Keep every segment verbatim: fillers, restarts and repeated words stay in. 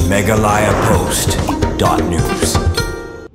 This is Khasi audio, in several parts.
Meghalaya Post dot news.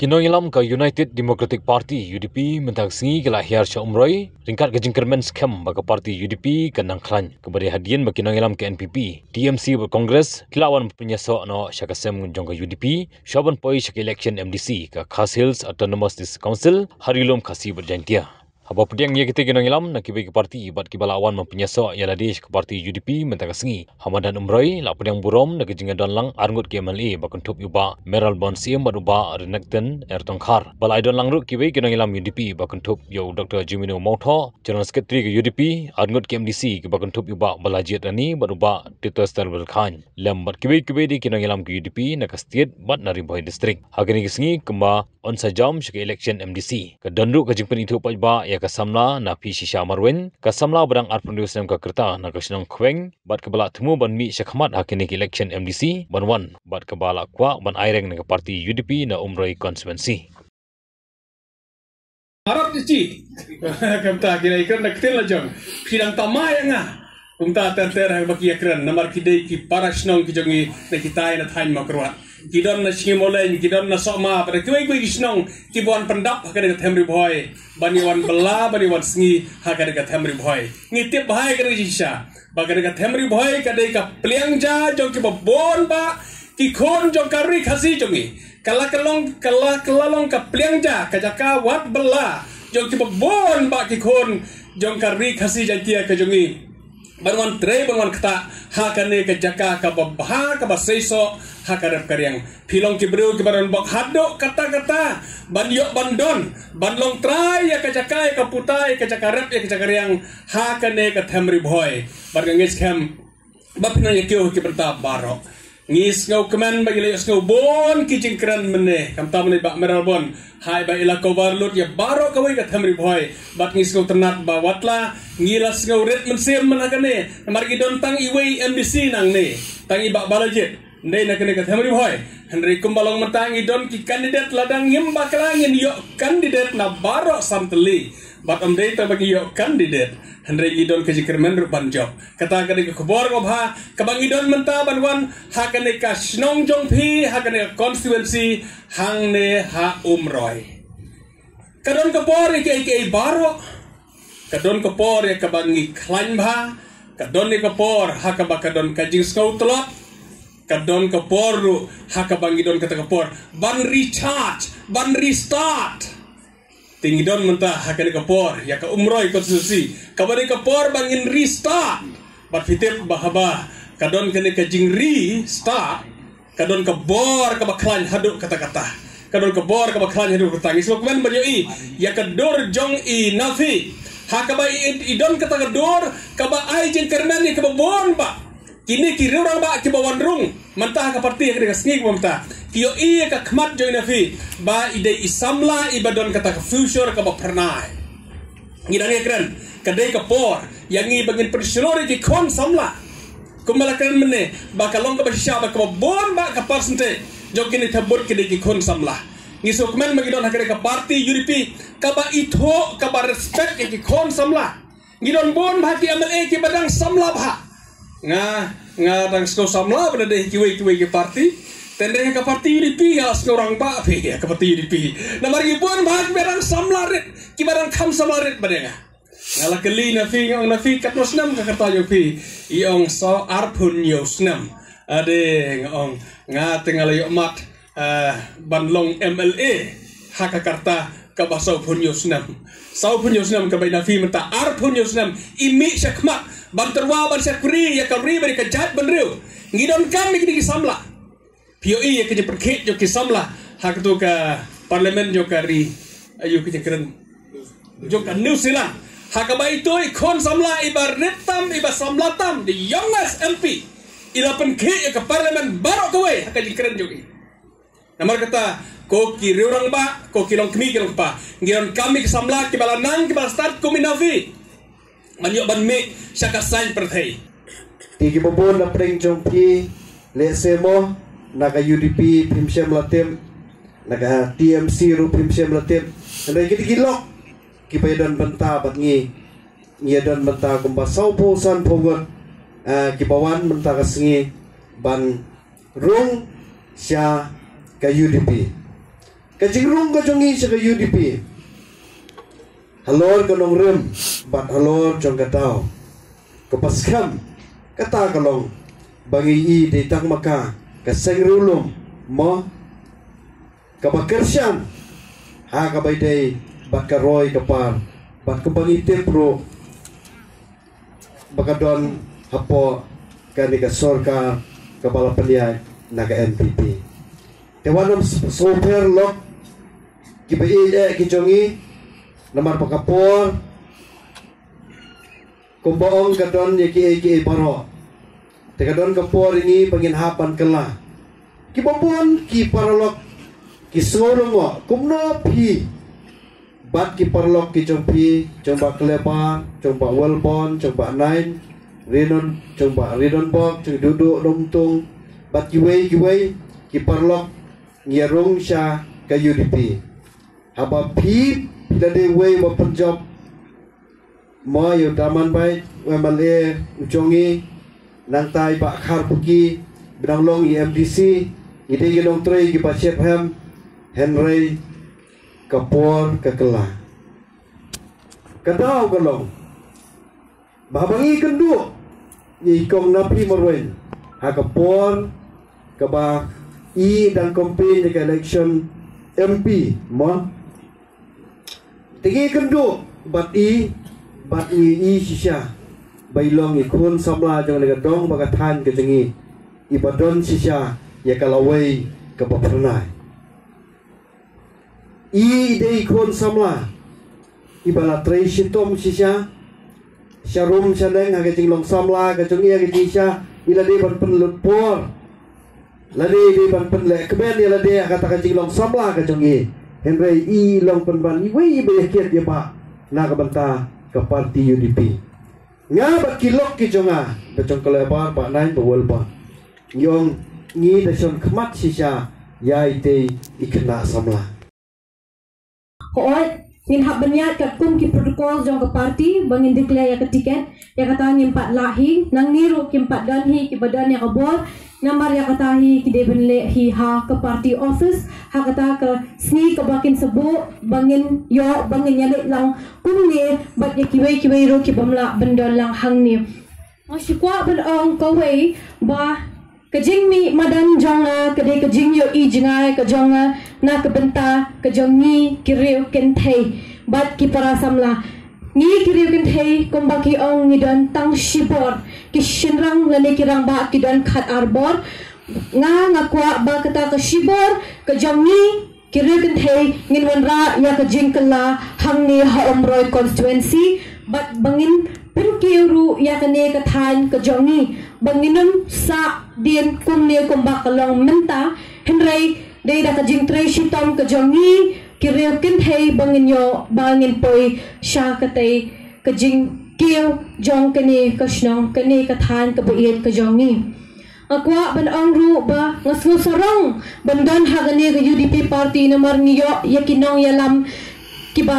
Ki nongïalam ka United Democratic Party, U D P, mynta ka sngi ki la hiar sha Umroi ryngkat ka jingkyrmen skhem ba ka party U D P kan nang khlaiñ, kaba dei hadien ba ki nongïalam ka N P P, T M C bad Congress ki la wan pynïasoh noh sha ka sem jong ka U D P sha ban poi sha ka election M D C ka Khasi Hills Autonomous District Council ha ri lum Khasi bad Jaintia. Haba pdiang ïa kitei ki nongïalam na kiwei ki party bad kiba la wan ban pynïasoh ïa lade sha ka party U D P mynta ka sngi ha madan Umroi, la pdiang burom na ka jingïadon lang arngut ki M L A ba kynthup ïa u Bah Mayralborn Syiem bad u Bah Renackton R Tongkhar. Ba la ïadon lang ruh kiwei ki nongïalam U D P ba kynthup ïa u Doctor Jemino Mawthoh, General Secretary ka U D P, arngut ki M D C kiba kynthup ïa u Bah Balajied Rani bad u Bah Titus Tarbel Chyne, lem bad kiwei kiwei de ki nongïalam ka U D P na ka state bad na Ri Bhoi District. Ha kane ka sngi kumba yn sa jam sha ka election M D C, ka don ruh ka jingpynithuh paidbah ïa ka samla na P Shisha Marwein, ka samla ba dang arphew snem ka rta na ka shnong Khweng bad kaba la thmu ban mih sha khmat ha kane ka election M D C ban wan bad kaba la kwah ban aireng na ka party U D P na Umroi constituency. Arap ji. Kumta ki la ïakren na ktien la jong. Phi dang tama ïa nga. Kumta ter ter ha ba ki ïakren namar ki dei ki para shnong ki jong ngi na kitai na thaiñ Mawkyrwat. Ki don na Sngi Mawleng, ki don na Sohma, bad kiwei kiwei ki shnong kiba wan pyndap ha kane ka them Ri Bhoi ban ïa wan bylla, ban ïa wan sngi ha kane ka them Ri Bhoi. Ngi tip bha ïa kane ka jingshisha ba kane ka them Ri Bhoi ka dei ka pliang ja jong kiba bun bah ki khun jong ka ri Khasi jong ngi. Ka la ka long, ka la, ka la long ka pliang ja, ka jaka wad bylla jong kiba bun bah ki khun jong ka ri Khasi Jaintia ka jong ngi ban wan trei, ban wan ktah ha kane ka jaka kaba bha, kaba seisoh ha ka rep ka riang. Phi long ki briew kiba don bok haduh katta katta ban ïoh ban don, ban long trai ïa ka jaka, ïa ka puta, ïa ka jaka rep, ïa ka jaka riang ha kane ka them Ri Bhoi. Bad nga ngeit skhem ba phin nang ïa kiew ha ki bynta baroh. Ngi sngewkmen ba ngi la ïohsngew bun ki jingkren mynne, khamtam mynne Bah Mayralborn, ha ba i la cover lut ïa baroh kawei ka them Ri Bhoi. Bad ngi sngewtynnat ba watla ngi la sngew rit mynsiem mynta kane namar ngi don tang iwei M D C nangne, tang i Bah Balajied. Ym dei na kane ka them Ri Bhoi. Hynrei kumba long mynta ngi don ki candidate, lada ngim bakla ngin ïoh candidate na baroh san tylli. Bad ym dei tang ba ngi ïoh candidate, hynrei ngi don ka jingkyrmen ruh ban jop. Kata ka dei ka khubor kaba bha kaba ngi don mynta ban wan ha kane ka shnong jong phi, ha kane ka constituency hangne ha Umroi. Ka don ka por ïa kiei kiei baroh. Ka don ka por ïa kaba ngi khlaiñ bha. Ka don ïa ka por ha kaba ka don ka jingsngew tlot. Ka don ka por ruh ha kaba ngi don kata ka por ban recharge, ban restart. Te ngi don mynta ha kane ka por ïa ka Umroi constituency kaba dei ka por ba ngin restart. Bad phi tip ba haba ka don kane ka jingrestart, ka don ka bor kaba khlaiñ haduh katta katta. Ka don ka bor kaba khlaiñ haduh katta. Ngi sngewkmen ban ïohi ïa ka dur jong i Nafi ha kaba i, i don kata ka dur kaba ai jingkyrmen ïa kaba bun bah. Kine ki riewrangbah kiba wan rung mynta ha ka party ha kane ka sngi kaba mynta, ki ïohi ïa ka khmat jong i Nafi ba i dei i samla iba don kata ka future kaba phyrnai. Ngi dang ïakren, ka dei ka por ïa ngi ba ngin pynshlur ïa ki khun samla. Kumba la kren mynne ba ka long kaba shisha ba kaba bun bah ka percentage jong kine ki bun ki dei ki khun samla. Ngi sngewkmen ba ngi don ha kane ka party U D P kaba ithuh, kaba respect ïa ki khun samla. Ngi don bun bah ki M L A kiba dang samla bha. Nga, nga dang sngew samla ba dei kiwei kiwei ki party. Te hynrei ka party U D P nga sngew rangbah phi ïa ka party U D P. Namar ngi bun bah kiba dang samla rit, kiba dang kham samla rit bad ïa nga. Nga la kylli Nafi, nga ong Nafi katno snem ka rta jong phi? I ong saw arphew hynñiew snem. Ade, nga ong nga te nga la ïoh mad, eh, ban long M L A ha ka rta kaba saw phew hynñiew snem. Saw phew hynñiew snem, kaba i Nafi mynta arphew hynñiew snem i mih sha khmat ban tyrwa, ban shakri ïa ka ri bad ïa ka jaitbynriew. Ngi donkam ïa kine ki samla. Phi ïohi ïa ka jingpynkhiah jong ki samla ha kato ka parliament jong ka ri, aïu ka jingkren, jong ka New Zealand. Ha kaba ito i khun samla iba rit tam, iba samla tam, the youngest M P, i la pynkhiah ïa ka parliament baroh kawei ha ka jingkren jong i. Namar kata, ko ki riewrangbah, ko ki longkmie ki longkpa, ngi donkam ïa ki samla kiba la nang, kiba la stad kum i Nafi ban ïoh ban mih sha ka saiñ pyrthei. Te kiba bun na pdeng jong phi, lehse mo na ka U D P phim shym la tip, na ka T M C ruh phim shym la tip. Hynrei kito ki lok kiba ïadon bynta bad ngi, ngi ïadon bynta kumba saw phew san phew ngut, eh, kiba wan mynta ka sngi ban rung sha ka U D P. Ka jingrung ka jong ngi sha ka U D P halor ka nongrim bad halor jong ka daw kaba skhem, kata ka long ba ngi i dei tang ma ka ka seng riewlum mo kaba kyrshan ha kaba ïadei bad ka roi ka par bad kaba ngi tip ruh ba ka don hapoh kane ka sorkar kaba la pynïaid na ka N P P. Te wat nym sngewpher lok kiba ïeit eh ki jong ngi, namar ba ka por kumba ong ka don ïa kiei kiei baroh. Te ka don ka por ïa ngi ba ngin hap ban kylla. Kiba bun ki paralok ki sngew lyngngoh kumno phi bad ki paralok ki jong phi, jong Bah Klebar, jong Bah Welborn, jong Bah Nain, Rinon, jong Bah Ridonbok, jong Dudu Nomtung bad kiwei kiwei ki paralok ngi ïa rung sha ka U D P. Haba phi phi la dei uwei uba pynjop mo ïa u Daman Beit, u M L A u jong ngi, nangta i Bah Kharpuki ba dang long i M D C, ngi dei ki nongtrei kiba shyrkhei, hynrei ka por ka kylla. Ka daw ka long ba haba ngi kynduh ïa i Kong Naphi Marwein ha ka por kaba i dang campaign ïa ka election M P mo. Te ngi kynduh bad i, bad ngi i shisha ba i long i khun samla jong ka dong bad ka thaiñ ka jong ngi, iba don shisha ïa ka lawei kaba phyrnai. I dei i khun samla iba la trei shitom shisha, sharum shaneng ha ka jinglong samla ka jong i, ha ka jingshisha i la dei ban pynlut por. Lane i dei ban pynleh kmen ïa lade ha kata ka jinglong samla ka jong i. Hynrei i long pynban iwei iba ïakit ïa ba na ka bynta ka parti U D P. Nga bad ki lok ki jong nga, ba jong Klebar, Bah Nain, Bah Welborn, ngi ong ngi da shon khmat shisha ïa itei i khynnah samla. Hooid, ngin hap ban ïaid katkum ki protocol jong ka party ba ngin declare ïa ka ticket. Ïa kata ngim pat lah hi, nangne ruh kim pat don hi kiba don ïa ka bor. Namar ïa kata hi ki dei ban leh hi ha ka party office ha kata ka sngi kaba kin sa buh ba ngin ïoh, ba ngin ïaleit lang kumne bad ïa kiwei kiwei ruh ki bym lah ban don lang hangne. Nga shu kwah ban ong kawei ba ka jingmih madan jong nga ka dei ka jingïohi jngai ka jong nga na ka bynta ka jong ngi ki riew kynthei bad ki para samla. Ngi ki riew kynthei kumba ki ong ngi don tang shibor, ki shynrang lane ki rangbah ki don khat ar bor. Nga nga kwah ba kata ka shibor ka jong ngi ki riew kynthei ngin wanrah ïa ka jingkylla hangne ha Umroi constituency bad ba ngin pynkiew ruh ïa kane ka thaiñ ka jong ngi ba ngin ym sah dien kumne kumba ka long mynta. Hynrei dei da ka jingtrei shitom ka jong ngi ki riew kynthei ba ngin ïoh ba ngin poi sha katei ka jingkiew jong kane ka shnong, kane ka thaiñ kaba ïeit ka jong ngi. Nga kwah ban ong ruh ba nga sngew sarong ban don ha kane ka U D P party namar ngi ïoh ïa ki nongïalam kiba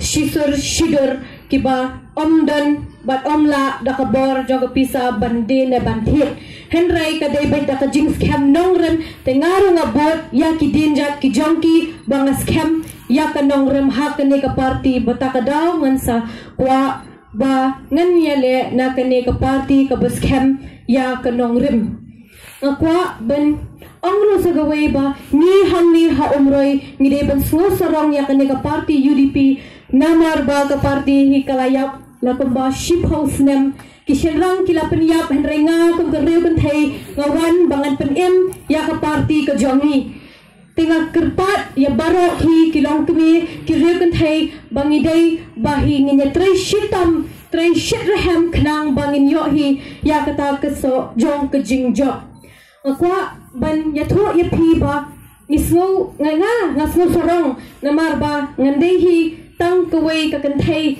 shisur shidur kiba ym don bad ym lah da ka bor jong ka pisa ban die ne ban thied. Hynrei ka dei beit da ka jingskhem nongrim, te nga ruh nga bud ïa ki dienjat ki jong ki ba nga skhem ïa ka nongrim ha kane ka party, bad ta ka daw ngan sa kwah ba ngan ïaleh na kane ka party kaba skhem ïa ka nongrim. Nga kwah ban ong ruh sa kawei ba ngi hangne ha Umroi ngi dei ban sngew sarong ïa kane ka party U D P namar ba ka party hi ka la ïap la kumba shiphew snem. Ki shynrang ki la pynïap hynrei nga kum ka riew kynthei nga wan ba ngan pynim ïa ka party ka jong ngi. Te nga kyrpad ïa baroh hi ki longkmie ki riew kynthei ba ngi dei ba hi ngin ïa trei shitom trei shitrhem khnang ba ngin ïoh hi ïa kata ka soh jong ka jingjop. Nga kwah ban ïathuh ïa phi ba ngi sngew nga nga nga sngew sarong namar ba ngan dei hi tang kawei ka kynthei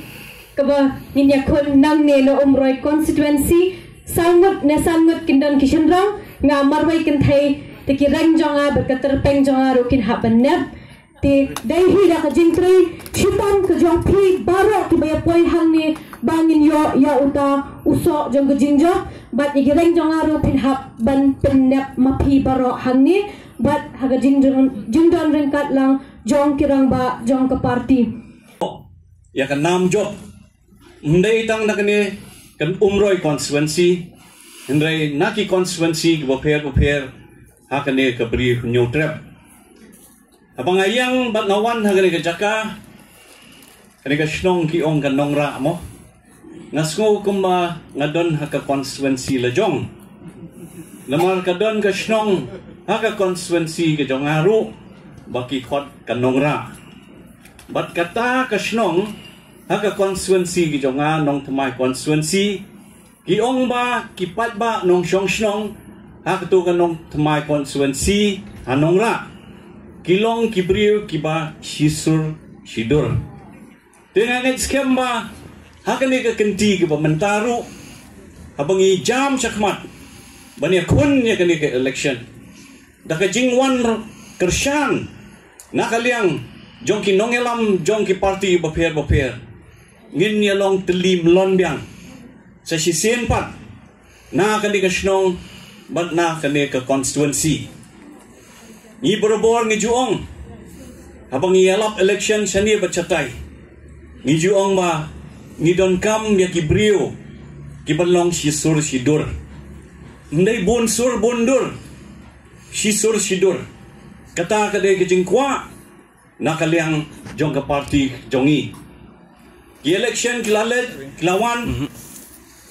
kaba ngin ïakhun nangne na Umroi constituency. Saw ngut ne san ngut kin don ki shynrang, nga marwei kynthei, te ki reng jong nga bad ka tyrpeng jong nga ruh kin hap ban nep. Te dei hi da ka jingtrei shitom ka jong phi baroh kiba ïa poi hangne Ba ngin ïoh ïa uta u soh jong ka jingjop bad ïa ki reng jong nga ruh phin hap ban pynnep ma phi baroh hangne bad ha ka jingdon, jingdon ryngkat lang jong ki rangbah jong ka party. Ïa ka nam jop, ym dei tang na kane ka Umroi constituency, hynrei na ki constituency kiba pher bapher ha kane ka Bri u Hynñiewtrep. Haba nga ïeng bad nga wan ha kane ka jaka, kane ka shnong ki ong ka Nongrah mo. Nga sngew kumba nga don ha ka constituency la jong. Namar ka don ka shnong ha ka constituency ka jong nga ruh ba ki khot ka Nongrah. Bad kata ka shnong ha ka constituency ka jong nga, Nongthymmai constituency, ki ong ba ki paidbah nongshong shnong ha kato ka Nongthymmai constituency ha Nongrah ki long ki briew kiba shisur shidur. Te nga ngeit skhem ba ha kane ka kynti kaba mynta ruh, haba ngi jam shakhmat ban ïakhun ïa kane ka election, da ka jingwan kyrshan na ka liang jong ki nongïalam jong ki party bapher bapher, ngin ïa long tylli mlien biang sa shisien pat na kane ka shnong bad na kane ka constituency. Ngi barabor ngi ju ong, haba ngi ïalap election shane bad shatai, ngi ju ong ba ngi donkam ïa ki briew kiban long shisur shidur. Ym dei bun sur bun dur, shisur shidur. Kata ka dei ka jingkwah na ka liang jong ka party jong ngi. Ki election ki la leit ki la wan,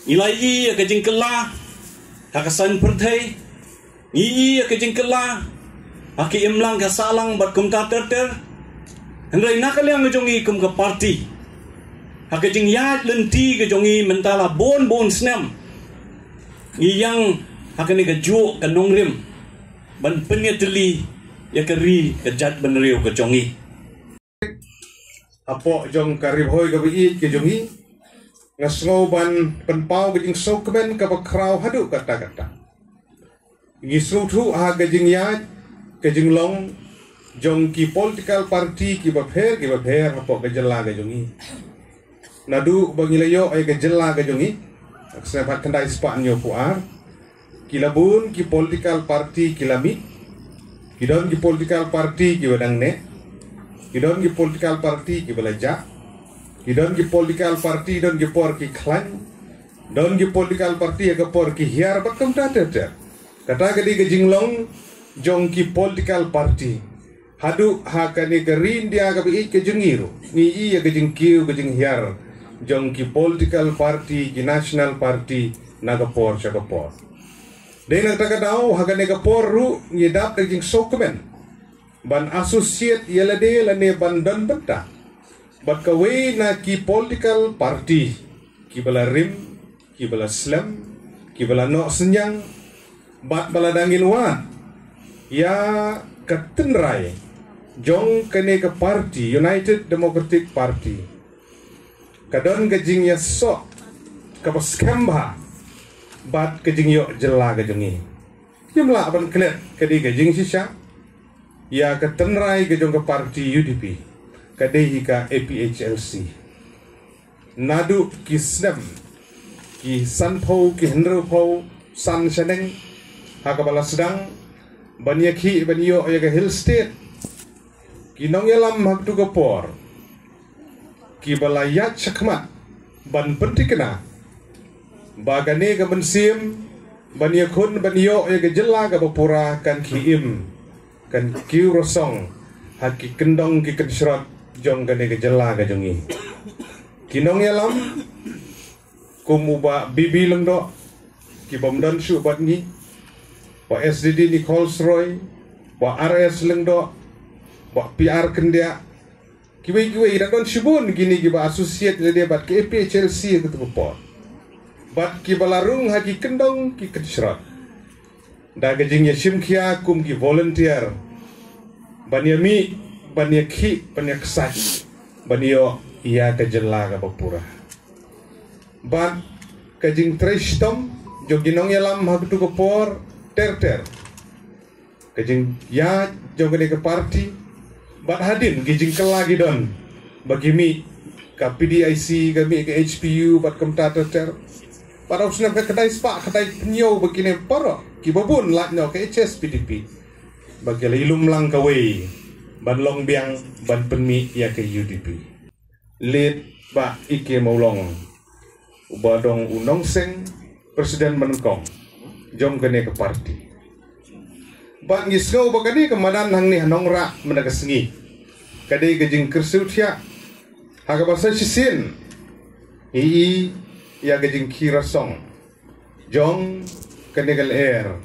ngi la ïohi ïa ka jingkylla ha ka saiñ pyrthei, ngi ïohi ïa ka jingkylla ha ki imlang ka sahlang bad kumta ter ter. Hynrei na ka liang jong ngi kum ka party, ha ka jingïaid lynti ka jong ngi mynta la bun bun snem, ngi ïeng ha kane ka juh ka nongrim ban pynïatylli ïa ka ri ka jaitbynriew ka jong ngi. Hapoh jong ka Ri Bhoi kaba ïeit ka jong ngi, nga sngew ban pynpaw ka jingsngewkmen kaba khraw haduh katta katta. Ngi sngewthuh ha ka jingïaid ka jinglong jong ki political party kiba pher kiba pher hapoh ka jylla ka jong ngi. Naduh ba ngi la ïoh ïa ka jylla ka jong ngi ha ka snem khatkhyndai spah hynñiewphew ar, ki la bun ki political party ki la mih. Ki don ki political party kiba dang neh, ki don ki political party kiba la jah, ki don ki political party don ki por ki khlaiñ, don ki political party ha ka por ki hiar bad kumta ter ter. Kata ka dei ka jinglong jong ki political party. Haduh ha kane ka ri India kaba ïeit ka jong ngi ruh, ngi ïohi ïa ka jingkiew ka jinghiar jong ki political party, ki national party na ka por sha ka por. Dei na kata ka daw ha kane ka por ruh ngi dap da ka jingsngewkmen ban associate ïa lade lane ban don bynta bad kawei na ki political party kiba la rim, kiba la slem, kiba la noh synñiang bad ba la dang ïa wad ïa ka tynrai jong kane ka party, United Democratic Party. Ka don ka jingïasoh kaba skhem bha bad ka jingïoh jylla ka jong ngi. Ngim lah ban klet ka dei ka jingshisha ïa ka tynrai ka jong ka party U D P, ka dei hi ka A P H L C. Naduh ki snem ki sanphew, ki hynriewphew san shaneng, ha kaba la sdang ban ïakhih ban ïoh ïa ka Hill State, ki nongïalam ha katu ka por kiba la ïaid shakhmat ban pynthikna ba kane ka mynsiem ban ïakhun ban ïoh ïa ka jylla kaba pura kan khie im, kan kiew rasong ha ki kyndong ki kynshrot jong kane ka jylla ka jong ngi. Ki nongïalam kum u Bah B B Lyngdoh, ki bym don shuh bad ngi, Bah S D D Nichols Roy, Bah R S Lyngdoh, Bah P R Kyndiah, kiwei kiwei, da don shibun kine kiba associate lade bad ka A P H L C ha katu ka por, bad kiba la rung ha ki kyndong ki kynshrot da ka jingïashim khia kum ki volunteer ban ïamih, ban ïakhih, ban ïaksaid, ban ïoh ïa ka jylla kaba pura. Bad ka jingtrei shitom jong ki nongïalam ha katu ka por ter ter, ka jingïaid jong kane ka party, bad hadien ki jingkylla ki don ba ki mih ka P D I C, ka mih ka H P U bad kumta ter ter. Bad u snem ka khyndai spah khyndai phew hynñiew ba kine baroh kiba bun lait noh ka H S P D P ba ki la ïalum lang kawei ban long biang ban pynmih ïa ka U D P. Leit ba i ke Mawlong uba dong u nongseng president ba nyngkong jong kane ka parti. Bad ngi sngew ba kane ka madan hangne ha Nongrah mynta ka sngi ka dei ka jingkyrsiew thiah ha kaba sa shisien i i ïa ka jingkhie rasong jong kane ka lyer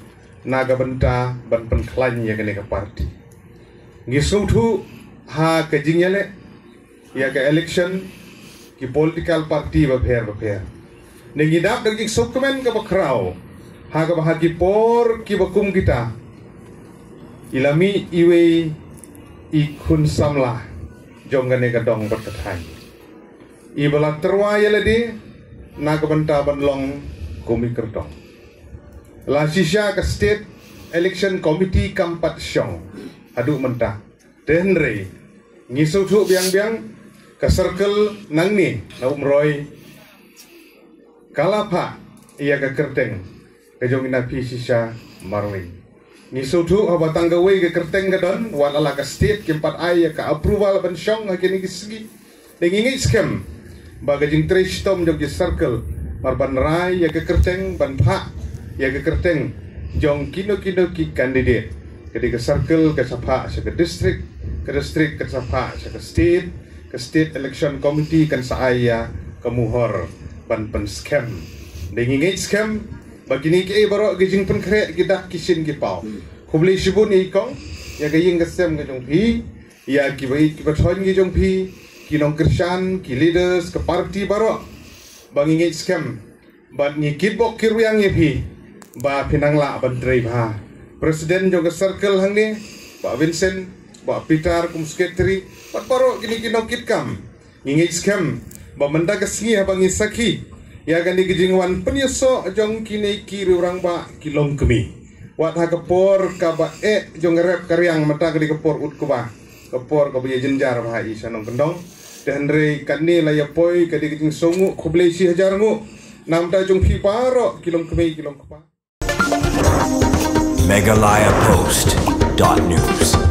na ka bynta ban pynkhlaiñ ïa kane ka parti. Ngi sngewthuh ha ka jingïaleh ïa ka election ki political party bapher bapher. Ne ngi dap da ka jingsngewkmen kaba khraw ha kaba ha ki por kiba kum kita i la mih iwei i khun samla jong kane ka dong bad ka thaiñ iba la tyrwa ïa lade na ka bynta ban long kum i kyrtong. La shisha ka State Election Committee kam pat shong haduh mynta. Te hynrei ngi sngewthuh biang biang ka circle nangne na Umroi ka la phah ïa ka kyrteng ka jong i na phi shisha marwei. Ngi sngewthuh haba tang kawei ka kyrteng ka don, wat la ka state kim pat ai ïa ka approval ban shong ha kine ki sngi. Te ngi ngeit skhem ba ka jingtrei shitom jong ki circle mar ban rai ïa ka kyrteng, ban phah ïa ka kyrteng jong kino kino ki candidate, ka dei ka circle ka sa phah sha ka district, ka district ka sa phah sha ka state, ka State Election Committee kan sa ai ïa ka muhor ban pynskhem. Te ngi ngeit skhem ba kine kiei baroh ki jingpynkhreh ki dak ki shin ki paw. Khublei shibun ïa i kong, ïa ka ïing ka sem ka jong phi, ïa kiba ïeit kiba thoiñ ki jong phi, ki nongkyrshan, ki leaders ka party baroh. Ba ngi ngeit skhem bad ngi kitbok kitrwiang ïa phi ba phin nang lah ban trei bha. President jong ka circle hangne, Bah Vincent, Bah Peter kum secretary, bad baroh kine ki nongkitkam. Ngi ngeit skhem ba mynta ka sngi haba ngi sakhi ïa kane ka jingwan pynïasoh jong kine ki rangbah ki longkmie, wat ha ka por kaba eh jong ka rep ka riang, mynta ka dei ka por ut kba, ka por kaba ïa jynjar bha i sha nongkyndong. Te hynrei kane la ïa poi ka dei ka jingsngewnguh khublei shi hajar nguh na ka bynta jong phi baroh ki longkmie ki longkpa. Meghalaya Post dot news.